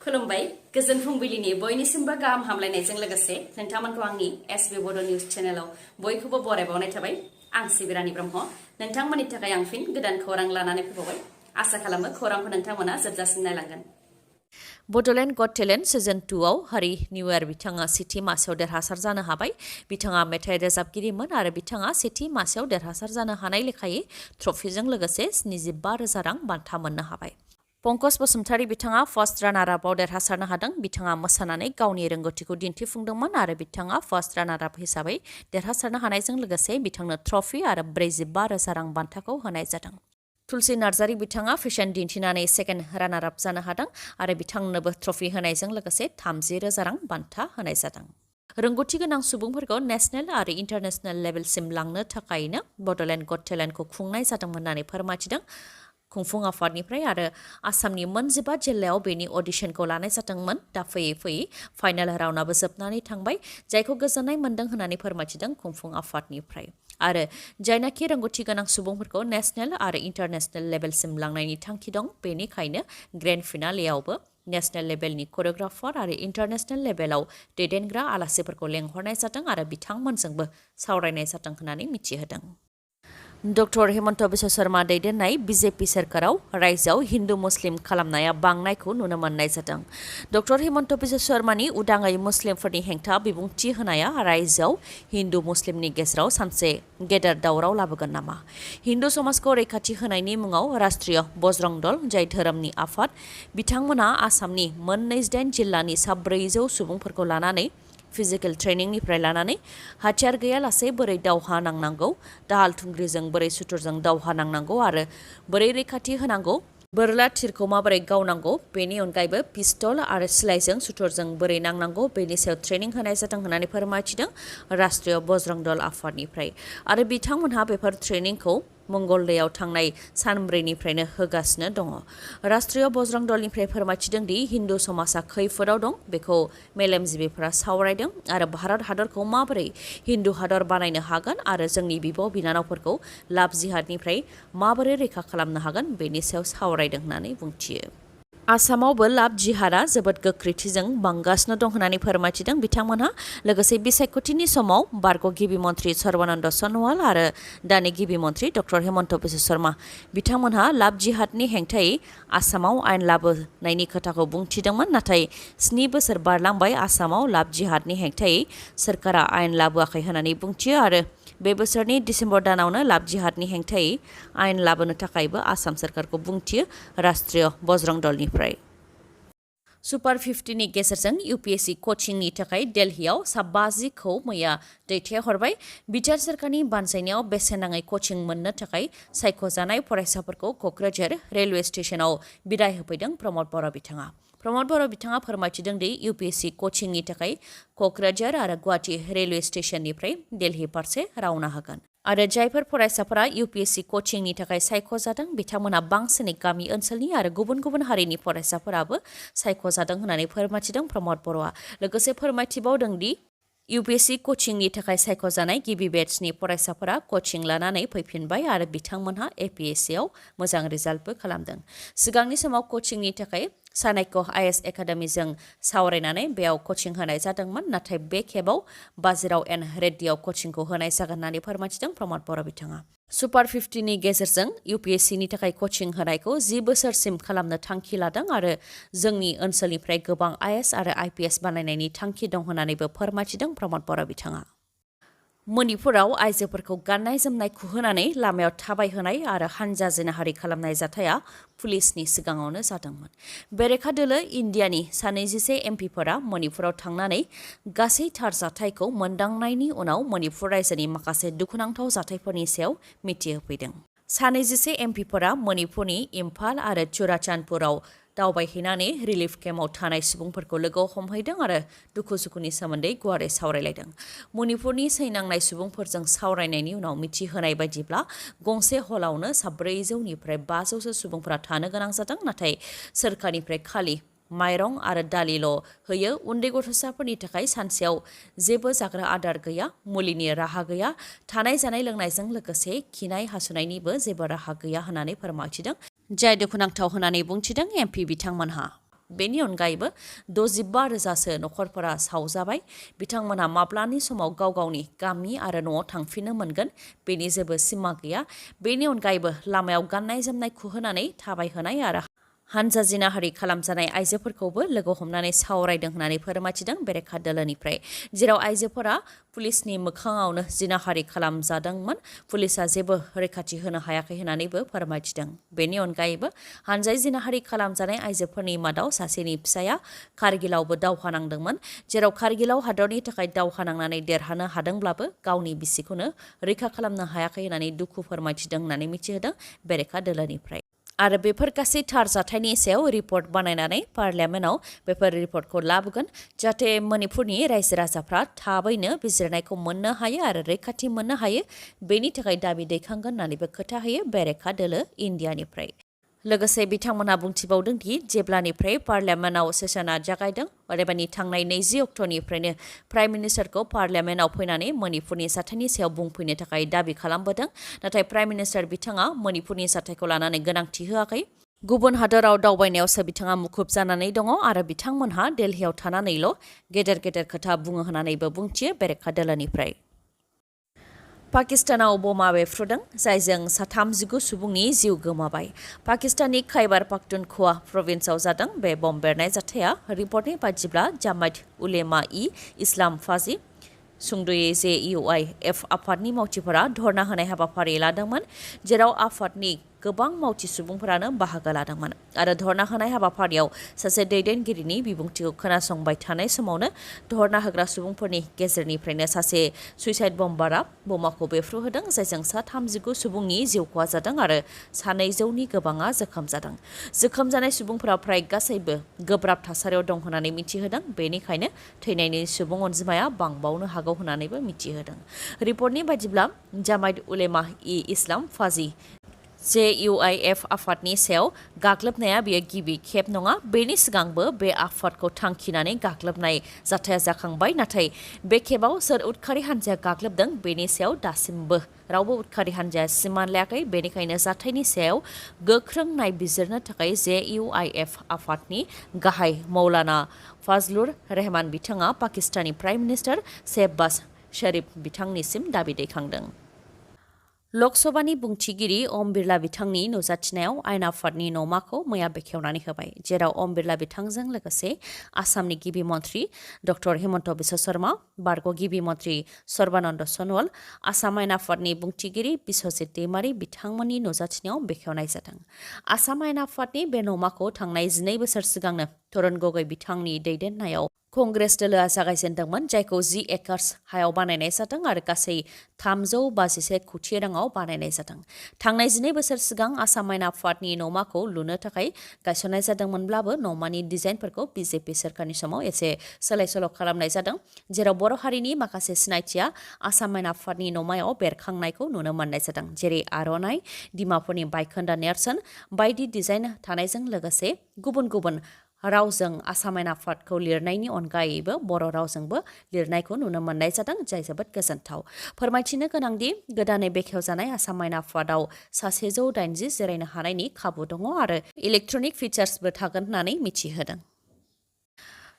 खुलुमबाय गोजोन फुंबिलिनि बयनिसिमबो गाहाम हामलायनायजों लोगोसे नोंथांमोनखौ आंनि एसबी बड निउज चेनेलाव बयखौबो बरायबावनाय थाबाय। आं सिबिरानि ब्रह्म नोंथांमोननि थाखाय आं फिन गोदान खौरां लानानै फैबावबाय। आसा खालामो खौरांखौ नोंथांमोना जोबजासिम नायलांगोन। बडोलेण्ड गट टेलेन्ट सिजन 2 आव हारि निउ इयार बिथाङा सेथि मासेयाव देरहासार जानो हाबाय। बिथाङा मेथाइ रोजाबगिरिमोन आरो बिथाङा सेथि मासेयाव देरहासार जानो हानाय लेखायै ट्रफिजों लोगोसे 75,000 रां बान्था मोननो हाबाय। पंकज बसुमतारी बिथाङा फार्स्ट रानार आपआव देरहासारनो हादों। बिथाङा मोसानानै गावनि रोंगौथिखौ दिन्थिफुंदोंमोन आरो बिथाङा फार्स्ट रानार आप हिसाबै देरहासारनो हानायजों लोगोसे बिथांनो ट्रफि आरो 45,000 रां बान्थाखौ होनाय जादों। तुलसी नार्जारी बिथाङा फेशन दिन्थिनानै सेकेन्ड रानार आप जानो हादों आरो बिथांनोबो ट्रफि होनायजों लोगोसे 30,000 रां बान्था होनाय जादों। रोंगौथि गोनां सुबुंफोरखौ नेशनेल आरो इन्टारनेशनेल लेभेलसिम लांनो थाखायनो बडोलेण्ड गट टेलेन्टखौ खुंनाय जादोंमोन होननानै फोरमायथिदों खुंफुं आफादनिफ्राय आरो आसामनि 19 जिल्लायाव बेनि अडिशनखौ लानाय जादोंमोन। दा फैयै फैयै फाइनाल राउन्डआबो जोबनानै थांबाय, जायखौ गोजोननाय मोन्दों होननानै फोरमायथिदों खुंफुं आफादनिफ्राय। आरो जायनाखि रोंगौथि गोनां सुबुंफोरखौ नेशनेल आरो इन्टारनेशनेल लेभेलसिम लांनायनि थांखि दं, बेनिखायनो ग्रेन्ड फिनालेआवबो नेशनेल लेभेलनि करिय'ग्राफार आरो इन्टारनेशनेल लेभेलाव दैदेनग्रा आलासिफोरखौ लेंहरनाय जादों आरो बिथांमोनजोंबो सावरायनाय जादों होननानै मिथिहोदों। डक्टर हेमन्त बिश्व शर्मा दैदेननाय बिजेपि सोरखाराव रायजोआव हिन्दु मुस्लिम खालामनाया बांनायखौ नुनो मोननाय जादों। डक्टर हेमन्त बिश्व शर्मानि उदाङै मुस्लिमफोरनि हेंथा बिबुंथि होनाया रायजोआव हिन्दु मुस्लिमनि गेजेराव सानसे गेदेर दावराव लाबोगोन नामा? हिन्दु समाजखौ रैखाथि होनायनि मुङाव राष्ट्रीय बजरं दल, जाय धोरोमनि आफाद, बिथांमोनहा आसामनि 28 जिल्लानि 400 सुबुंफोरखौ लानानै फिजिकेल ट्रेनिंनिफ्राय लानानै हाथियार गैयालासे बोरै दावहा नांनांगौ, दाहाल थुंग्रिजों बोरै सुथुरजों दावहा नांनांगौ आरो बोरै रैखाथि होनांगौ, बोरला थिरखौ माबोरै गावनांगौ, बेनि अनगायैबो पिस्तल आरो सिलाइजों सुथुरजों बोरै नांनांगौ, बेनि सायाव ट्रेनिं होनाय जादों होननानै फोरमायथिदों राष्ट्रीय बजरं दल आफादनिफ्राय। आरो बिथांमोनहा बेफोर ट्रेनिंखौ मंगलदैयाव थांनाय सानब्रैनिफ्रायनो होगासिनो दङ। राष्ट्रीय बजरं दलनिफ्राय फोरमायथिदों दि हिन्दु समाजा खैफोदाव दं, बेखौ मेलेमजिबिफोरा सावरायदों आरो भारत हादरखौ माबोरै हिन्दु हादर बानायनो हागोन आरो जोंनि बिब' बिनानावफोरखौ लाभ जिहादनिफ्राय माबोरै रैखा खालामनो हागोन, बेनि सायाव सावरायदों होननानै बुंथियो। आसामावबो लाभ जिहादआ जोबोद गोख्रैथिजों बांगासिनो दं होननानै फोरमायथिदों बिथांमोनहा। लोगोसे बिसायख'थिनि समाव बारग' गिबि मन्थ्रि सर्बानन्द सन'वाल आरो दानि गिबि मन्थ्रि डक्टर हेमन्त बिश्व शर्मा बिथांमोनहा लाभ जिहादनि हेंथायै आसामाव आयेन लाबोनायनि खोथाखौ बुंथिदोंमोन। नाथाय 7 बोसोर बारलांबाय आसामाव लाभ जिहादनि हेंथायै सोरखारा आयेन लाबोआखै होननानै बुंथियो आरो बे बोसोरनि डिसेम्बर दानावनो लाभ जिहादनि हेंथायै आयेन लाबोनो थाखायबो आसाम सोरखारखौ बुंथियो राष्ट्रीय बजरं दलनिफ्राय। सुपार 50नि गेजेरजों UPSC कचिंनि थाखाय दिल्लीयाव 52खौ मैया दैथायहरबाय। बिटिआर सोरखारनि बानजायनायाव बेसेन नाङै कचिं मोननो थाखाय सायख'जानाय फरायसाफोरखौ क'क्राझार रेलवे स्टेशनाव बिदाय होफैदों प्रमद बर' बिथाङा। प्रमद बर' बिथाङा फोरमायथिदों दि UPSC कचिंनि थाखाय क'क्राझार आरो गुवाहाटी रेलवे स्टेशननिफ्राय दिल्ली फारसे रावना होगोन आरो जायफोर फरायसाफोरा UPSC कचिंनि थाखाय सायख'जादों बिथांमोनहा बांसिनै गामि ओनसोलनि आरो गुबुन गुबुन हारिनि फरायसाफोराबो सायख'जादों होननानै फोरमायथिदों प्रमद बर'आ। लोगोसे फोरमायथिबावदों दि UPSC कचिंनि थाखाय सायख'जानाय गिबि बेट्सनि फरायसाफोरा कचिं लानानै फैफिनबाय आरो बिथांमोनहा APSCआव मोजां रिजाल्टबो खालामदों। सिगांनि समाव कचिंनि थाखाय चाणक्य IAS एकाडेमिजों सावरायनानै बेयाव कचिं होनाय जादोंमोन, नाथाय बे खेबाव बाजिराव एन रेड्डीआव कचिंखौ होनाय जागोन होननानै फोरमायथिदों प्रमद बर' बिथाङा। सुपार 50नि गेजेरजों UPSCनि थाखाय कचिं होनायखौ 10 बोसोरसिम खालामनो थांखि लादों आरो जोंनि ओनसोलनिफ्राय गोबां IAS आरो IPS बानायनायनि थांखि दं होननानैबो फोरमायथिदों प्रमद बर' बिथाङा। मणिपुराव आइजोफोरखौ गाननाय जोमनाय खुहोनानै लामायाव थाबायहोनाय आरो हानजा जिनाहारि खालामनाय जाथाया पुलिसनि सिगाङावनो जादोंमोन। बेरेखा दोलो इन्डियानि 26 MPफोरा मणिपुराव थांनानै गासै थार जाथायखौ मोनदांनायनि उनाव मणिपुर रायजोनि माखासे दुखुनांथाव जाथायफोरनि सायाव मिथिहोफैदों। 26 MPफोरा मणिपुरनि इम्फाल आरो चुराचान्दपुराव दावबायहैनानै रिलिफ केम्पआव थानाय सुबुंफोरखौ लोगो हमहैदों आरो दुखु सुखुनि सोमोन्दै गुवारै सावरायलायदों। मणिपुरनि सैनांनाय सुबुंफोरजों सावरायनायनि उनाव मिथिहोनाय बायदिब्ला गंसे हलावनो 400निफ्राय 500सो सुबुंफोरा थानो गोनां जादों, नाथाय सोरखारनिफ्राय खालि माइरं आरो दालिल' होयो। उन्दै गथ'साफोरनि थाखाय सानसेयाव जेबो जाग्रा आदार गैया, मुलिनि राहा गैया, थानाय जानाय लोंनायजों लोगोसे खिनाय हासुनायनिबो जेबो राहा गैया होननानै फोरमायथिदों, जाय दुखुनांथाव होननानै बुंथिदों MP बिथांमोनहा। बेनि अनगायैबो 65,000सो नखरफोरा सावजाबाय। बिथांमोनहा माब्लानि समाव गाव गावनि गामि आरो न'आव थांफिननो मोनगोन बेनि जेबो सिमा गैया। बेनि अनगायैबो लामायाव गाननाय जोमनाय खुहोनानै थाबायहोनाय आरो हानजा जिनाहारि खालामजानाय आइजोफोरखौबो लोगो हमनानै सावरायदों होननानै फोरमायथिदों बेरेखा दोलोनिफ्राय, जेराव आइजोफोरा पुलिसनि मोखाङावनो जिनाहारि खालामजादोंमोन। पुलिसा जेबो रैखाथि होनो हायाखै होननानैबो फोरमायथिदों। बेनि अनगायैबो हानजायै जिनाहारि खालामजानाय आइजोफोरनि मादाव सासेनि फिसाया कारगिलावबो दावहा नांदोंमोन, जेराव कारगिलाव हादरनि थाखाय दावहा नांनानै देरहानो हादोंब्लाबो गावनि बिसिखौनो रैखा खालामनो हायाखै होननानै दुखु फोरमायथिदों होननानै मिथिहोदों बेरेखा दोलोनिफ्राय। आरो बेफोर गासै थार जाथायनि सायाव रिपर्ट बानायनानै पार्लियामेन्टआव बेफोर रिपर्टखौ लाबोगोन, जाहाथे मणिपुरनि रायजो राजाफ्रा थाबैनो बिजिरनायखौ मोननो हायो आरो रैखाथि मोननो हायो। बेनि थाखाय दाबि दैखांगोन होननानैबो खोथा होयो बेरेखा दोलो इन्डियानिफ्राय। लोगोसे बिथांमोनहा बुंथिबावदों दि जेब्लानिफ्राय पार्लियामेन्टआव सेसना जागायदों, अदेबानि थांनाय 20 अक्ट'निफ्रायनो प्राइम मिनिस्टारखौ पार्लियामेन्टआव फैनानै मणिपुरनि जाथायनि सायाव बुंफैनो थाखाय दाबि खालामबोदों। नाथाय प्राइम मिनिस्टार बिथाङा मणिपुरनि जाथायखौ लानानै गोनांथि होआखै। गुबुन हादराव दावबायनायावसो बिथाङा मुखुब जानानै दङ आरो बिथांमोनहा दिल्लीयाव थानानैल' गेदेर गेदेर खोथा बुङो होननानैबो बुंथियो बेरेखा दोलोनिफ्राय। पाकिस्तानाव बमा बेफ्रुदों, जायजों 33 सुबुंनि जिउ गोमाबाय। पाकिस्ताननि खैबर पख्तुनख्वा प्रभिन्सआव जादों बे बम बेरनाय जाथाया। रिपर्टनि बायदिब्ला जामात उलेमा-इ-इस्लाम फाजी, सुंद'यै JUIF आफादनि मावथिफोरा धर्ना होनाय हाबाफारि लादोंमोन, जेराव आफादनि गोबां मावथि सुबुंफोरानो बाहागो लादोंमोन आरो धर्ना होनाय हाबाफारियाव सासे दैदेनगिरिनि बिबुंथिखौ खोनासंबाय थानाय समावनो धर्ना होग्रा सुबुंफोरनि गेजेरनिफ्रायनो सासे सुइसाइड बम्बारा बमाखौ बेफ्रुहोदों, जायजों 33 सुबुंनि जिउ खहा जादों आरो 200नि गोबाङा जोखोम जादों। जोखोम जानाय सुबुंफोरा फ्राय गासैबो गोब्राब थासारियाव दं होननानै मिथिहोदों, बेनिखायनो थैनायनि सुबुं अनजिमाया बांबावनो हागौ होननानैबो मिथिहोदों। रिपर्टनि बायदिब्ला जामात उलेमा-इ-इस्लाम फाजी JUIF आफादनि सायाव गाग्लोबनाया बेयो गिबि खेब नङा। बेनि सिगांबो बे आफादखौ थांखिनानै गाग्लोबनाय जाथाया जाखांबाय, नाथाय बे खेबाव सोर उदखारि हान्जाया गाग्लोबदों बेनि सायाव दासिमबो रावबो उदखारि हान्जाया सिमान लायाखै। बेनिखायनो जाथायनि सायाव गोख्रों नायबिजिरनो थाखाय JUIF आफादनि गाहाय मौलाना फाजलुर रहमान बिथाङा पाकिस्ताननि प्राइम मिनिस्टार शेहबाज शरीफ बिथांनिसिम दाबि दैखांदों। लकसभानि बुंथिगिरि ओम बिरला बिथांनि नुजाथिनायाव आयेन आफादनि नमाखौ मैया बेखेवनानै होबाय, जेराव ओम बिरला बिथांजों लोगोसे आसामनि गिबि मन्थ्रि डक्टर हिमन्त बिश्व शर्मा, बारग' गिबि मन्थ्रि सर्बानन्द सन'वाल, आसाम आयेन आफादनि बुंथिगिरि बिश्वजित दैमारी बिथांमोननि नुजाथिनायाव बेखेवनाय जादों। आसाम आयेन आफादनि बे नमाखौ थांनाय 12 बोसोर सिगांनो तरुण गगৈ बिथांनि दैदेननायाव कंग्रेस दोलोआ जागायजेनदोंमोन, जायखौ 10 एकर्स हायाव बानायनाय जादों आरो गासै 351 कौटि राङाव बानायनाय जादों। थांनाय 12 बोसोर सिगां आसाम आयेन आफादनि नमाखौ लुनो थाखाय गायसननाय जादोंमोनब्लाबो नमानि डिजाइनफोरखौ BJP सोरखारनि समाव एसे सोलाय-सोल' खालामनाय जादों, जेराव बर' हारिनि माखासे सिनायथिया आसाम आयेन आफादनि नमायाव बेरखांनायखौ नुनो मोननाय जादों, जेरै आर'नाइ, डिमापुरनि बायखोन्दा नेरसोन बायदि डिजाइन थानायजों लोगोसे गुबुन गुबुन रावजों आसाम आयेन आफादखौ लिरनायनि अनगायैबो बर' रावजोंबो लिरनायखौ नुनो मोननाय जादों, जाय जोबोद गोजोनथाव। फोरमायथिनो गोनांदि गोदानै बेखेवजानाय आसाम आयेन आफादाव 180 जिरायनो हानायनि खाबु दङ आरो इलेक्ट्रनिक फिचार्सबो थागोन होननानै मिथिहोदों।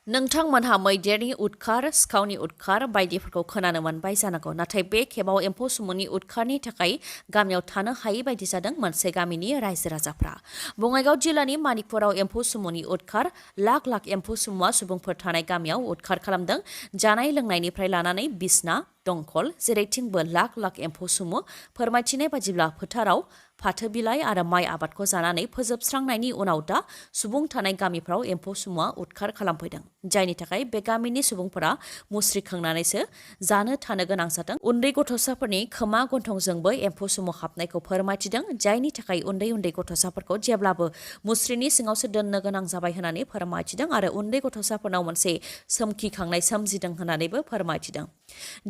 नोंथांमोनहा मैदेरनि उदखार, सिखावनि उदखार बायदिफोरखौ खोनानो मोनबाय जानांगौ, नाथाय बे खेबाव एम्फौ सुमुनि उदखारनि थाखाय गामियाव थानो हायै बायदि जादों मोनसे गामिनि रायजो राजाफ्रा। बङाइगाव जिल्लानि मानिकपुराव एम्फौ सुमुनि उदखार, लाख लाख एम्फौ सुमुआ सुबुंफोर थानाय गामियाव उदखार खालामदों। जानाय लोंनायनिफ्राय लानानै बिसना, दंखल जेरैथिंबो लाख लाख एम्फौ सुमु। फोरमायथिनाय बायदिब्ला फोथाराव फाथो बिलाइ आरो माइ आबादखौ जानानै फोजोबस्रांनायनि उनाव दा सुबुं थानाय गामिफ्राव एम्फौ सुमुआ उदखार खालामफैदों, जायनि थाखाय बे गामिनि सुबुंफोरा मुस्रि खोंनानैसो जानो थानो गोनां जादों। उन्दै गथ'साफोरनि खोमा गन्थंजोंबो एम्फौ सुमु हाबनायखौ फोरमायथिदों, जायनि थाखाय उन्दै उन्दै गथ'साफोरखौ जेब्लाबो मुस्रिनि सिङावसो दोननो गोनां जाबाय होननानै फोरमायथिदों आरो उन्दै गथ'साफोरनाव मोनसे सोमखिखांनाय सोमजिदों होननानैबो फोरमायथिदों।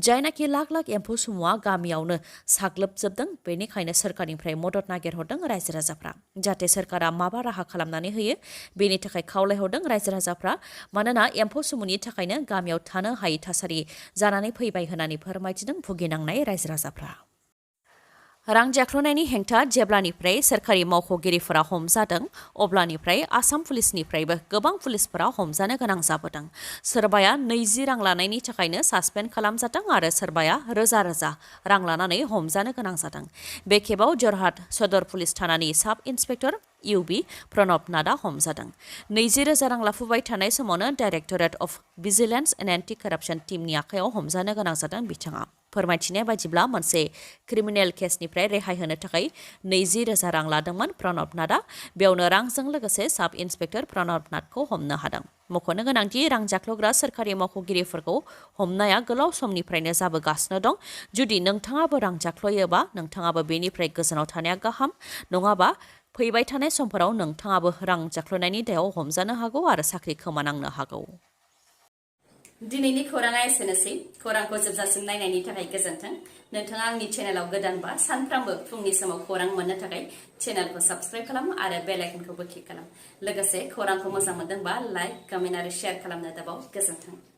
जायनाखि लाख लाख एम्फौ सुमुआ गामियावनो साग्लोबजोबदों, बेनिखायनो सोरखारनिफ्राय मदद नागिरहरदों रायजो राजाफ्रा, जाहाथे सोरखारा माबा राहा खालामनानै होयो बेनि थाखाय खावलायहरदों रायजो राजाफ्रा, मानोना एम्फौ सुमुनि थाखायनो गामियाव थानो हायै थासारि जानानै फैबाय होननानै फोरमायथिदों भुगिनांनाय रायजो राजाफ्रा। रां जाख्ल'नायनि हेंथा जेब्लानिफ्राय सोरखारि मावख'गिरिफोरा हमजादों अब्लानिफ्राय आसाम पुलिसनिफ्रायबो गोबां पुलिसफोरा हमजानो गोनां जाबोदों। सोरबाया 20 रां लानायनि थाखायनो सासपेन्ड खालामजादों आरो सोरबाया रोजा रोजा रां लानानै हमजानो गोनां जादों। बे खेबाव जरहाट सदर पुलिस थानानि साब इन्सपेक्टर इउबि प्रणब नाथआ हमजादों। 20,000 रां लाफुबाय थानाय समावनो directorate of vigilance and anti corruption टीमनि आखायाव हमजानो गोनां जादों बिथाङा। फोरमायथिनाय बायदिब्ला मोनसे क्रिमिनेल केसनिफ्राय रेहाय होनो थाखाय 20,000 रां लादोंमोन प्रणब नाथआ। बेयावनो रांजों लोगोसे साब इन्सपेक्टर प्रणब नाथखौ हमनो हादों। मख'नो गोनांदि रां जाख्ल'ग्रा सोरखारि मावख'गिरिफोरखौ हमनाया गोलाव समनिफ्रायनो जाबोगासिनो दं। जुदि नोंथाङाबो रां जाख्ल'योबा नोंथाङाबो बेनिफ्राय गोजानाव थानाया गाहाम, नङाबा फैबाय थानाय समफोराव नोंथाङाबो रां जाख्ल'नायनि दायाव हमजानो हागौ आरो साख्रि खोमानांनो हागौ। दिनैनि खौराङा एसेनोसै। खौरांखौ जोबजासिम नायनायनि थाखाय गोजोन्थों। नोंथाङा आंनि चेनेलाव गोदानबा सानफ्रामबो फुंनि समाव खौरां मोननो थाखाय चेनेलखौ साबस्क्राइब खालाम आरो बेल आइकनखौबो क्लिक खालाम। लोगोसे खौरांखौ मोजां मोनदोंबा लाइक, कमेन्ट आरो शेयार खालामनो दाबाव। गोजोन्थों।